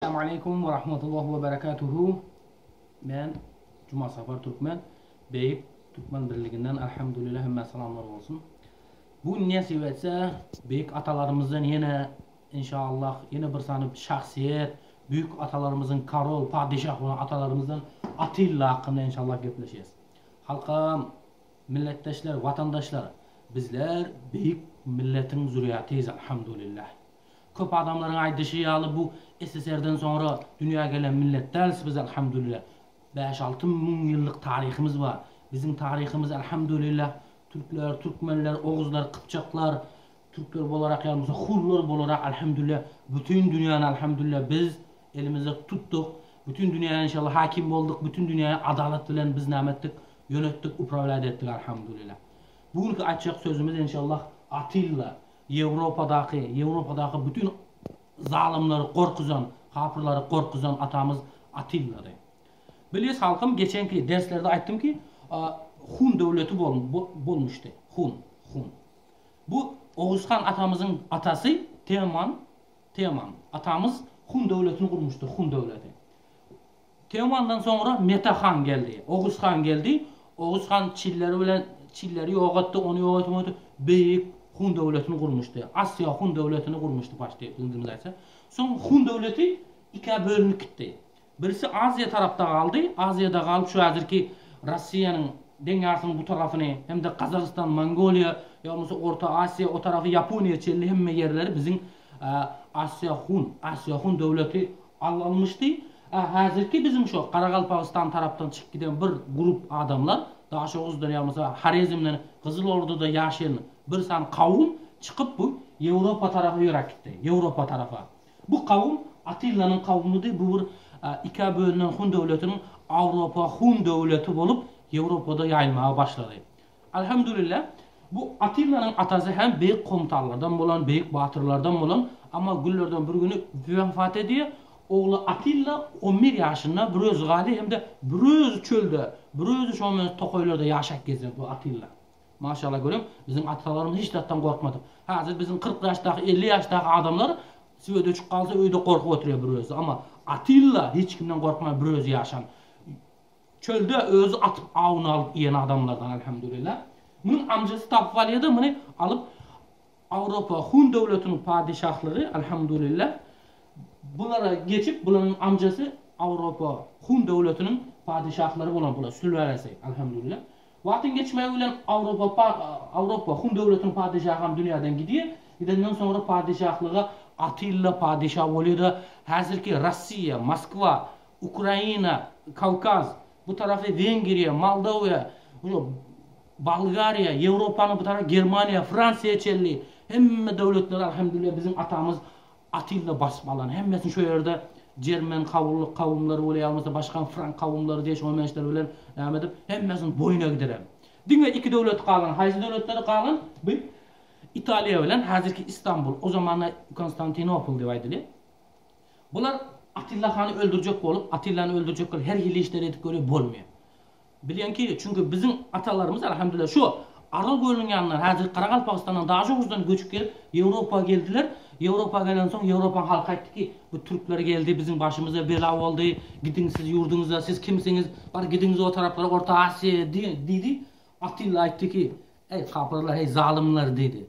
Esselamu aleýkum we rahmetullah we berekatuhu. Men Juma Sapar Türkmen, Beýik Türkmen Birliginden Elhamdülillah hemmä salamlar bolsun. Bu gün nesip etse beýik atalarymyzdan ýene inşallah ýene bir sany şahsyýet, büyük atalarymyzyň korol, padişah bolan atalarymyzdan Atilla hakynda inşallah gepleşeris. Halkam, milletdeşler, watandaşlar, bizler beýik milletiň zürýatyz Elhamdülillah. Köp adamlaryň aýdyşy ýaly bu SSR-den soňra dünýä gelen millet dälis biz Alhamdulillah. Bäş-alty müň ýyllyk taryhymyz bar. Biziň taryhymyz Alhamdulillah türkler, türkmenler, oguzlar, gypjaklar, türkler bolarak ýa bolmasa hunlar bolarak Alhamdulillah bütin dünýäni Alhamdulillah biz elimizde tutduk. Bütin dünýäye inşallah hakim bolduk. Bütin dünýäyi adalat bilen biz näme etdik? Ýönetdik, upravlýat etdik Alhamdulillah. Bu günki aýtjak sözümiz inşallah Atilla Ýewropadaky, Ýewropadaky bütin zalymlary gorkuzan, kapyrlary gorkuzan atamyz Atillady. Bilýäs halkym geçenki derslerde aýtdym ki, Hun döwleti bol, bolmuşdy. Hun, Hun. Bu Oguz han atamyzyň atasy Teoman, Teoman atamyz Hun döwletini gurmuşdy, Hun döwleti. Teomandan soňra Mete han geldi. Oguz han geldi. Oguz han çilleri bilen çilleri ýok etdi, ony ýok etdi, muny etdi. Beýik Hun döwletini gurmuşdy. Asyýa Hun döwletini gurmuşdy başda dindimiz aýtsa. Soň Hun döwleti ikä bölünip gitdi. Birisi Aziýa tarapda galdy. Aziýada galyp şu häzirki Rossiýanyň deň ýarsynyň bu tarapyny hem-de Gazagystan, Mongoliýa ýa bolmasa Orta Aziýa o tarapy Ýaponiýa çenli hemme ýerleri biziň Asyýa Hun, Asyýa Hun döwleti Al almyşdy. A häzirki biziň şo Garagalpagystan tarapdan çykyp giden bir grup adamlar, Daşoguzdan ýa bolmasa Horezmden Gyzyl Ordada ýaşaýan bir sany kawum çykyp bu Ýewropa tarapa ýöräp gitdi. Ýewropa tarapa. Bu kawum Atillanyň kawumydy. Bu bir ikä bölünen hun döwletiniň Awropa hun döwleti bolup Ýewropada ýaýylmaga başlady. Alhamdulillah, bu Atillanyň atasy hem beýik komutanlardan bolan, beýik batyrlardan bolan, amma günlerden bir güni wefat edýär. Ogly Atilla on bir ýaşynda bir özi galýar hem-de bir özi çölde, bir özi şoňa meňzeş tokaýlarda ýaşap gezýär bu Atilla. Maşallah görüň, biziň atalarymyz hiç zatdan gorkmadyk. Häzir biziň 40 ýaşdaky, 50 ýaşdaky adamlar swet öçüp galsa öýde gorkup oturýar bir özi. Amma Atilla hiç kimden gorkman bir özi ýaşan. Çölde özi atyp awuny alyp iýen adamlardan elhamdülillah. Munuň amjasy tapyp alýada muny alyp Awropa Hun döwletiniň padyşahlygy elhamdülillah bulara geçip bularyň amjasy Awropa Hun döwletiniň padyşahlary bolan bular sülälesi elhamdülillah. Wagtyň geçmegi bilen Awropa Awropa Hun döwletiniň padyşahy hem dünýäden gidýär. Gidenden soňra padyşahlyga Atilla padyşa bolýada häzirki Rossiýa Moskwa Ukraina, Kawkaz, bu tarapy Wengriýa, Moldowiýa, Bolgariýa, Ýewropanyň bu tarapy Germaniýa, Fransiýa çenli hemme döwletleri alhamdulillah biziň atamyz Atilla basyp alan. Hemmesini şo ýerde Jermen kawullyk kawumlary bolýar, ýa bolmasa başga frank kawumlary diýe şoňa meňzeşler bilen näme edip hemmesini boýuna gidiren. Diňe iki döwlet galan. Haýsy döwletleri galan? Bu Italiýa bilen häzirki Istanbul, o zamanda Konstantinopol diýip aýdylýar. Bular Atilla hany öldürjek bolup, Atillany öldürjek bolup her hili işleri edip görýär, bolmaýar. Bilýänki, çünki biziň atalarymyz alhamdulillah şu Aral gölüniň ýanyndan, häzirki Garagalpagystandan, Daşoguzdan göçüp gelip, Ýewropa geldiler. Ýewropa gelensoň Ýewropaň halky aýtdy ki, bu türkler geldi, biziň başymyza bela boldy, gidiň siz ýurduňyza, siz kimsiňiz, bar gidiňiz o taraplara, Orta Aziýa diýdi. Atilla aýtdy ki, Eý kapyrlar, eý zalymlar diýdi.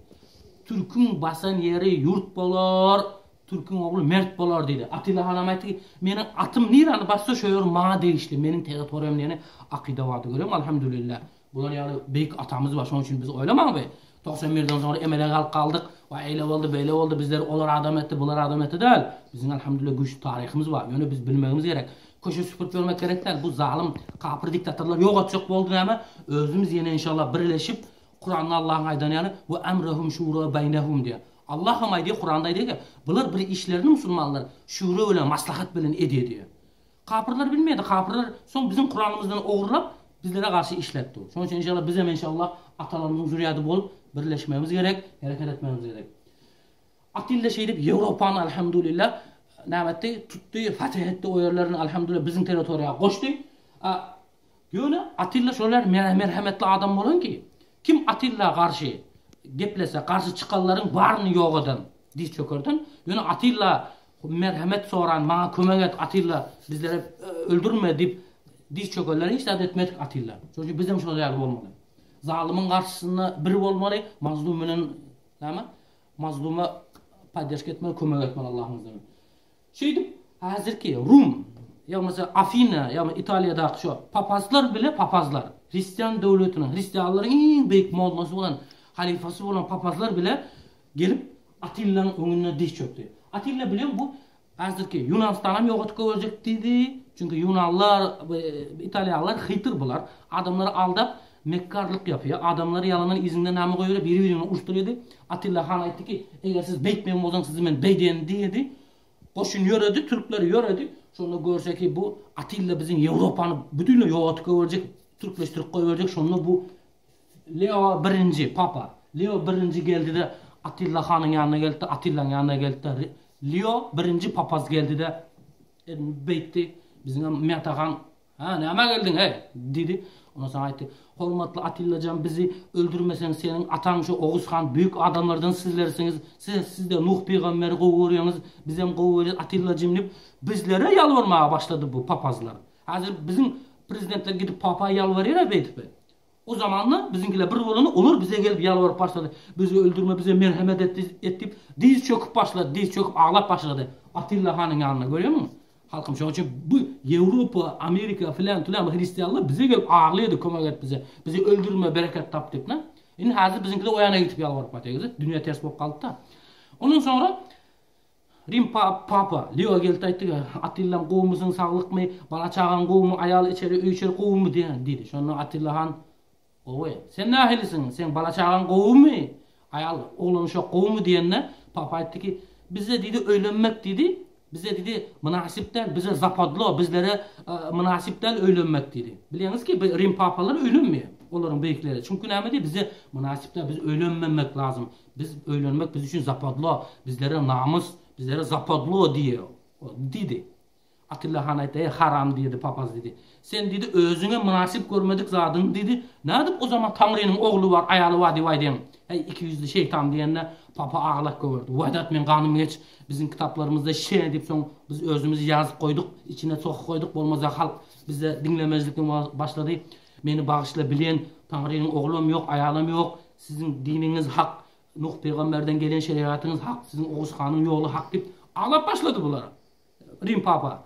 Türküň basan ýeri ýurt bolar, Türküň ogly mert bolar diýdi. Atilla hanam aýtdy ki, meniň atym nirani bassa şo ýer maňa degişli, meniň territoriýam diýeni akyda bardy. Görýäňmi, alhamdulillah. Bular ýaly beýik atamyz bar. Şonuň üçin biz oýlamaň bi. 91-den soňra emele galyp galdyk. Waý eýle boldy, beýle boldy, bizleri olar adam etdi, bular adam etdi däl. Biziň alhamdulillah güýçli taryhymyz bar. Ýöne biz bilmegimiz gerek. Köşe süpürip ýörmek gerek däl. Bu zalym kapyr diktatorlar ýok etjek boldy näme? Özümiz ýene inşallah birleşip Kuranda Allahyň aýdany ýaly we emrehum şura beýnehum diýýär. Allah hem aýdýar Kuranda aýdýar ki, bular bir işlerini musulmanlar şura bilen maslahat bilen edýär diýýär. Kapyrlar bilmeýärdi. Kapyrlar soň biziň Kuranymyzdan ogurlap bizlere garşy işletdi. Şonuň üçin inşallah biz hem inşallah atalarymyzyň zürýady bolup birleşmegimiz gerek, hereket etmegimiz gerek. Atilla şeýdip Ýewropany alhamdulillah näme etdi? Tutdy, fetih etdi o ýerlerini alhamdulillah biziň territoriýa goşdy. A ýöne Atilla şolar merhemetli adam bolan ki, kim Atilla garşy geplese, garşy çykanlaryň baryny ýok eden, diz çökerden. Ýöne Atilla. Merhemet soran, maňa kömek et Atilla, bizleri öldürme diýip diz çökenler hiç zat etmedik Atilla. Şonuň üçin bizem şol ýaly bolmaly. Zalymyň garşysynda bir bolmaly, mazlum bilen näme? Mazluma podderžka etmeli, kömek etmeli Allahyň izni bilen. Şeýdip häzirki Rum, ýa bolmasa Afina, ýa Italiýadaky şo papazlar bile papazlar, hristian döwletiniň, hristianlaryň iň beýik mollasy bolan, halyfasy bolan papazlar bile Gelip, Atillanyň öňünde diz çökdi. Atilla bilen bu häzirki Ýunanystanam ýok edip goýberjek diýdi. Çünki ýunanlar, italýanlar hytyr bular. Adamlary aldap, mekgarlyk ýapýar. Adamlary ýalandan yzyndan näme goýberýär, biri-birini uruşdyrýardy. Atilla han aýtdy ki, Eger siz beýtmeýän bolsaňyz, sizi men beýdeýin diýdi. Goşun ýöredi, türkler ýöredi. Şonda görse ki, bu Atilla biziň Ýewropany bütinleý ýok edip goýberjek, türkleşdirip goýberjek. Şonda bu Leo birinji, papa. Leo birinji geldi-de, Atilla hanyň ýanyna geldi-de, Atillanyň ýanyna geldi-de, Leo birinji papaz geldi-de, elini beýtdi. Biziňem Mete han, Hä, nämä geldiň, heý? diýdi. Ondan soň aýtdy, Hormatly Atilla jan, bizi öldürmeseň, seniň ataň şu Oguz han beýik adamlardan sizlersiňiz. Siz, siz-de Nuh pygamberi gowy görýäňiz, bizem gowy görýäs, Atillajym diýip, bizlere ýalbarmaga başlady bu papazlar. Häzir biziň prezidentler gidip papa ýalbarýar-a beýdip. O zamanda biziňkiler bir bolanda olar bize gelip ýalbaryp başlady. Bizi öldürme, bize merhemet et et diýip, diz çöküp başlady, diz çöküp aglap başlady. Atilla hanyň ýanynda görýämiň? Halkym şonuň üçin bu Ýewropa, Amerika filan filan bu hristianlar bize gelip aglaýardy kömek et bize. Bizi öldürme, bereket tap diýip, ne? Indi häzir biziňkiler o ýana gidip ýalbaryp batyr. Dünýä ters bolup galdy-da. Ondan soňra Rim papa Leo geldi aýtdy, Attillam gowumysyň, saglykmy, bala-çagaň gowumy, aýal içeri, öý içeri gowumy diýdi. Şonda Attilla han, Gowy. Sen nähilisiň, seň bala-çagaň gowumy, aýal, oglan-uşak gowumy diýende, papa aýtdy ki, Bize diýdi, öýlenmek diýdi, bize diýdi, mynasyp däl, bize zapadlo, bizlere mynasyp däl öýlenmek diýdi. Bilýäňiz ki, Rim papalary öýlenmeýär, olaryň beýikleri. Çünki näme diýdi, bize mynasyp däl, biz öýlenmemek lazym. Biz öýlenmek biz üçin zapadlo, bizlere namys, bizlere zapadlo diýýär, diýdi. Atilla han aýtdy, Eý, haram diýdi, papaz diýdi. Sen diýdi, özüňe mynasyp görmedik zadyňy diýdi, nädip o zaman Taňrynyň ogly bar, aýaly bar diýip aýdýaň? Heý, ikiýüzli şeýtan diýende, papa aglap goýberdi. Wedat, meň ganym geç, biziň kitaplarymyzda şe diýip soň biz özümiz ýazyp goýduk, içine sokup goýduk, bolmasa halk bizde diňlemezlikden başlady. Meni bagyşla, bilen, Taňrynyň oglam ýok, aýalam ýok, Siziň diniňiz hak, Nuh pygamberden gelen şerigatyňyz hak, siziň Oguz hanyň ýoly hak diýip aglap başlady bular. Rim papa.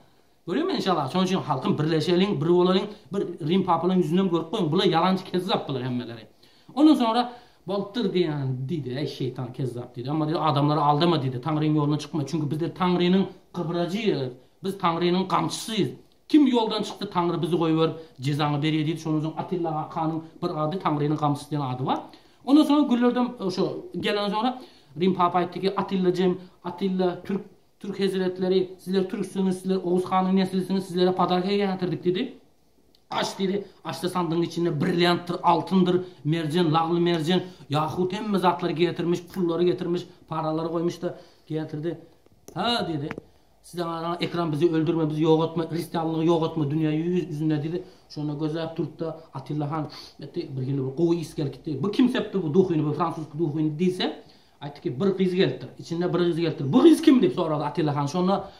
Görýäňmi enşallah. Şonuň üçin halkym birleşeliň, bir bolalyň, bir Rim papalaryň ýüzünden görüp goýuň. Bular ýalançy kezzap bular hemmeleri. Ondan soňra bolupdyr diýen diýdi, eý şeýtan kezzap diýdi. Emma diýdi adamlary aldama diýdi. Taňryň ýolundan çykma. Çünki bizler Taňrynyň gybrajy, biz Taňrynyň gamçysy. Kim ýoldan çykdy Taňry bizi goýberip jezaňy berýär diýdi şondan soň Atilla hanyň bir ady Taňrynyň gamçysy diýen ady bar. Ondan soňra güllerden şo gelenden soňra Rim papa aýtdy ki Atilla jem Atilla türk türk hezretleri sizler türksüňiz sizler Oguz hanyň neslisiňiz sizlere podarka getirdik diýdi. Aç diýdi. Açsa sandygyň içinde brilliantdyr, altyndyr, merjen, lagly merjen, ýahut hemme zatlary getirmiş, pullary getirmiş, paralary goýmuş da getirdi. Ha diýdi. Size garaň ekran bizi öldürme bizi ýok etme hristianlygy ýok etme dünýä ýüzünde diýdi. Şonda gözläp durupda Atilla han etdi bir hili bir gowy ys gelip gitdi. Bu kim sepdi bu duhyny bu fransuzky duhyny diýse aýtdy ki bir gyz gelipdir. Içinde bir gyz gelipdir. Bu gyz kim diýip sorady Atilla han. Şonda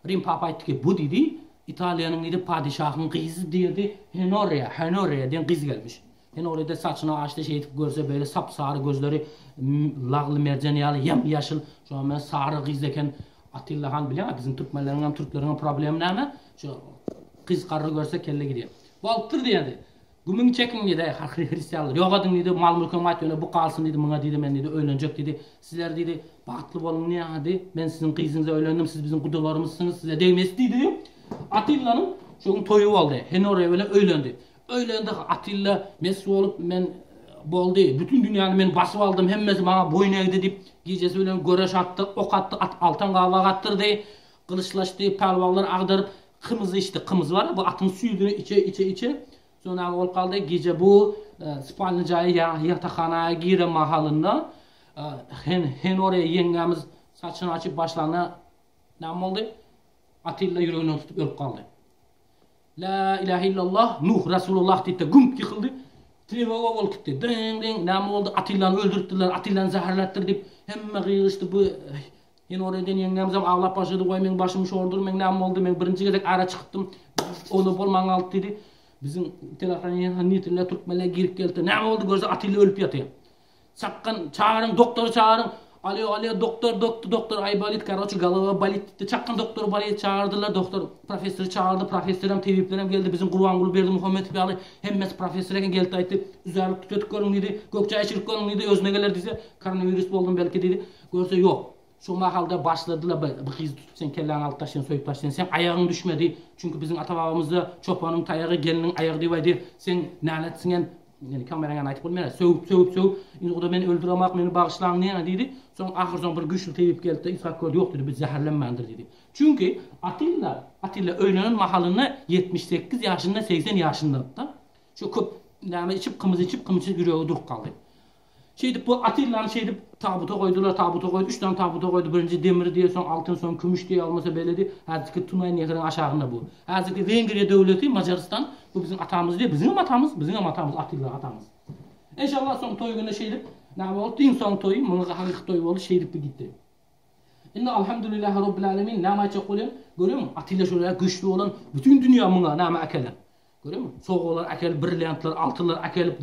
Rim papa aýtdy ki bu diýdi Italiýanyň diýdi padyşahyň gyzy diýdi Henoria Henoria diýen gyz gelmiş. Henoria-da saçyny açdy şeýdip görse beýle sap sary gözleri lagly merjen ýaly ýam ýaşyl şoňa men sary gyz eken Atilla han bilýäňä biziň türkmenleriň hem türkleriň hem problemi näme şu gyz garry görse kelle gidýär. Bolupdyr diýdi. Gümüňi çekiň diýdi eý hristianlar ýok ediň diýdi mal mülküňi aýt ýöne bu galsyn diýdi muňa diýdi men diýdi öýlenjek diýdi sizler diýdi bagtly boluň diýdi men siziň gyzyňyza öýlendim siz biziň gudalarymyzsyňyz size degmes diýdi. Atillanyň şo gün toýy boldy Henoria bilen öýlendi. Öýlendi Atilla mes bolup men boldy bütün dünýäni men basyp aldym hemmesi maňa boýun egdi diýip gijesi bilen göreş atdy ok atdy at altan gabak atdyrdy gylyçlaşdy pälwanlar agdaryp kymyz içdi kymyz bar bu atyň süýdüni içe içe içe soň näme bolup galdy gije bu spalny jaýa ýatakhana giren mahalynda hen Henore ýeňňämiz saçyny açyp başlanda näme boldy Atilla ýüreginden tutup ölüp galdy. La ilahe illallah, Nuh Rasulullah diýip-de gümp ýykyldy. Trewoga bolup gitdi. Diň, diň, näme boldy? Atillany öldüripdirler, Atillany zäherläpdir diýip, hemme gygyryşdy. Bu. Ýene ol eden ýeňňemizem aglap başlady, Waý, meň başym şordur, meň näme boldy, men birinji gezek ara çykypdym, o-da bolman galdy diýdi. Biziň telahraniteller türkmenler girip geldi. Näme boldy görse Atilla ölüp ýatyr. Çakgan çagyryň doktory çagyryň. Alýo alýo doktor doktor doktor aý bolit karoçe golowa bolit diýdi. Çakgan doktory bolit çagyrdylar doktor professory çagyrdy professoram tebiplerem geldi biziň Gurbanguly Berdimuhamedow ýaly hemmesi professor eken geldi aýtdy üzärlik tütetip görüň diýdi gök çaý içirip görüň diýdi özüne geler diýse koronawirus boldum belki diýdi. Görse ýok. Şo mahalda başladylar bir gyzy tutup seň kelläňi alyp taşlaýyn soýup taşlaýyn seň aýagyň düşmedi çünki biziň ata babamyzda çopanyň taýagy gelniň aýagy diýip aýdy seň nälet siňen ýöne kameraň ýanynda aýdyp bolmaýar sögüp sögüp sögüp indi guda meni öldüremak meni bagyşlaň diýen diýdi soň ahyr soň bir güýçli tebip geldi-de Ishak gördi ýok diýdi bu zäherlenmändir diýdi çünki Atilla Atilla öýlenen mahalynda 78 ýaşynda 80 ýaşyndady-da şo köp näme içip kymyz içip kymyz içip ýüregi durup galdy. Şeýdip bu Atillany şeýdip tabuta goýdular, tabuta goýdy, üç sany tabuta goýdy, birinji demir diýe, soň altyn, soň kümüş diýe, bolmasa beýle diýe, häzirki Tunaý nehriň aşagynda bu. Häzirki Wengriýa döwleti, Majarystan, bu biziň atamyz diýe, biziňem atamyz, biziňem atamyz, Atilla atamyz. Enşallah soň toý güni şeýdip, näme bolupdy, iň soňky toýy, munuň hakyky toýy boldy, şeýdip bu gitdi. Indi Alhamdulillah Robbil Alemin, näme aýtjak bolýan, görýäňmi, Atilla şöyle güýçli bolan, bütin dünýä muňa näme äkelen. Görýäňmi? Sowgalar äkelip, brilliantlar, altynlar äkelip,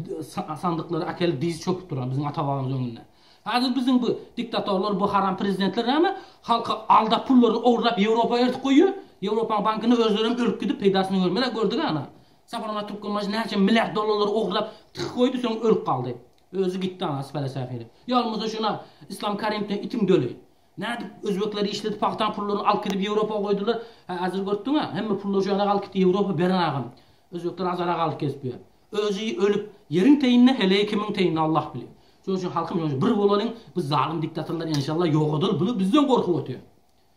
sandyklar äkelip dyz çöküp duran biziň ata-babamyz öňünde. Häzir biziň bu diktatorlar, bu haram prezidentler näme? Halky aldap pullaryny ogurlap Ýewropa eltip goýýar. Ýewropanyň bankynda özlerem ölüp gidip peýdasyny görmeýär. Gördük ana. Saparmyrat Türkmenbaşy näçe milliard dollarlary ogurlap tykyp goýdy, soň ölüp galdy. Özi gitdi ana sfere-säfere. Ýa bolmasa şuna Islam Karimowdan itiň döli. Nädip özbekleri işledip pagtaň pullaryny alyp gidip Ýewropa goýdular. Hä häzir görtdüňä hemme pullar şu ýana alyp gitdi Ýewropa beren agam. Özbekler azara galyp gezip ýör. Özi ölüp ýeriň teýinde heleýi kimiň teýinde Allah bilýär. Şonuň üçin halkym şonuň üçin bir bolalyň bu zalym diktatorlar enşalla ýogadyl bular bizden gorkup otyr.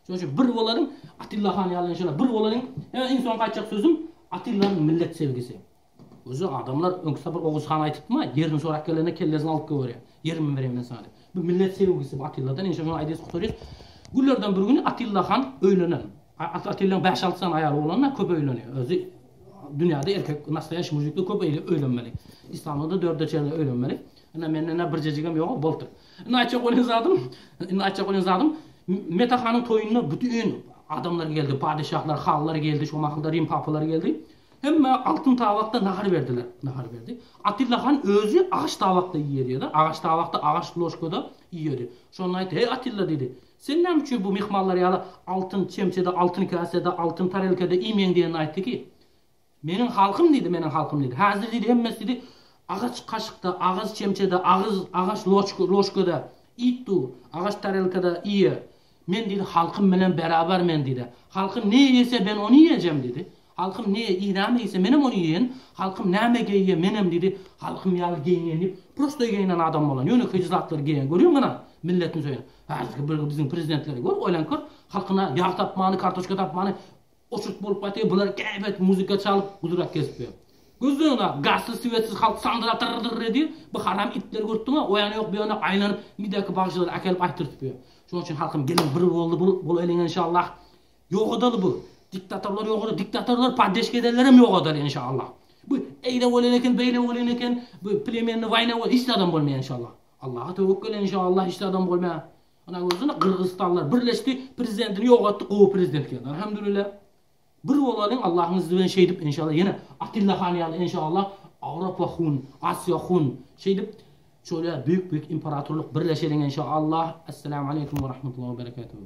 Şonuň üçin bir bolalyň Atilla han ýaly enşalla bir bolalyň. Ýa iň soňky aýtjak sözüm Atillanyň millet sevgisi. Özi adamlar öňki sapar Oguz han aýtypdyma, ýerini sorap gelende kellesini alyp goýberýär. Ýerimi bereýin men saňa diýip. Bu millet sevgisi bu Atilladan enşe şony aýdýas gutarýas. Günlerden bir güni Atilla han öýlenen. Atillanyň bäş-alty sany aýaly bolanda köp öýlenýär. Özi dünýäde erkek nastoýaşiý mujikler köp öýlenmeli. Islamda-da dörde çenli öýlenmeli. Ine menden-ä birjejigem ýok bolupdyr. Indi aýtjak bolýan zadym, indi aýtjak bolýan zadym, Mete hanyň toýunda bütin adamlar geldi, padyşahlar, hanlar geldi, şo mahalda Rim papalary geldi. Hemmä altyn tabakda nahar berdiler. Nahar berdi. Atilla han özi agaç tabakda iýerdi-de, agaç tabakda, agaç ložkada iýerdi. Şonda aýtdy, Heý, Atilla diýdi, sen näme üçin bu myhmanlar ýaly altyn çemçede, altyn käsede, altyn tarelkada iýmeýäň diýende aýtdy ki, Meniň halkym diýdi, meniň halkym diýdi. Häzir diýdi, hemmesi diýdi, agaç kaşykda, agaç çemçede, agyz, agaç ložkada iýip dur, agaç tarelkada iýer. Men diýdi, halkym bilen beraber men diýdi. Halkym ne iýse, ben ony iýejem diýdi. Halkym ne i näme iýse, menem ony iýen. Halkym näme geýýe, menem diýdi. Halkym ýaly geýinen diýip, prostoý geýinen adam bolan, ýönekeýje zatlary geýen. Görýäňmi ana, milletini söýen. Häzirki bir biziň prezidentleri gör, oýlanyp gör, halkyna ýag tapmany, kartoşka tapmany oçurt bolup gaýtýar, bular gäbet muzika çalyp, gudrat gezip ýör. Gözleňä, gazsyz, swetsiz halk sandyrap dyrr-dyrr edýär. Bu haram itleri görüpdiň-ä, o ýana ýok, bu ýana aýlanyp, nidäki bagşylary äkelip aýtdyrtyp ýör. Şonuň üçin halkym geliň bir boldy, bul bolaýlyň enşallah. Ýok adaly bu. Diktatorlar ýok adaly, diktatorlar poddeşka edenlerem ýok adaly enşallah. Bu eýle bolan eken, beýle bolan eken, bu plemenny waýna bol, hiç zadam bolmaýar enşallah. Allaha töwekgel enşallah hiç zadam bolmaýar. Ana gördüňmi Gyrgyzystanlar birleşdi, prezidentini ýok etdi, gowy prezident geldi. Alhamdulillah. Bir bolalyň Allahyň izni bilen şeýdip enşallah ýene Atilla han ýaly enşallah Awropa hun, Asiýa hun şeýdip şöyle büyük büyük imparatorlyk birleşeliň enşallah. Esselamu aleýkum we rahmetullah we berekatuhu.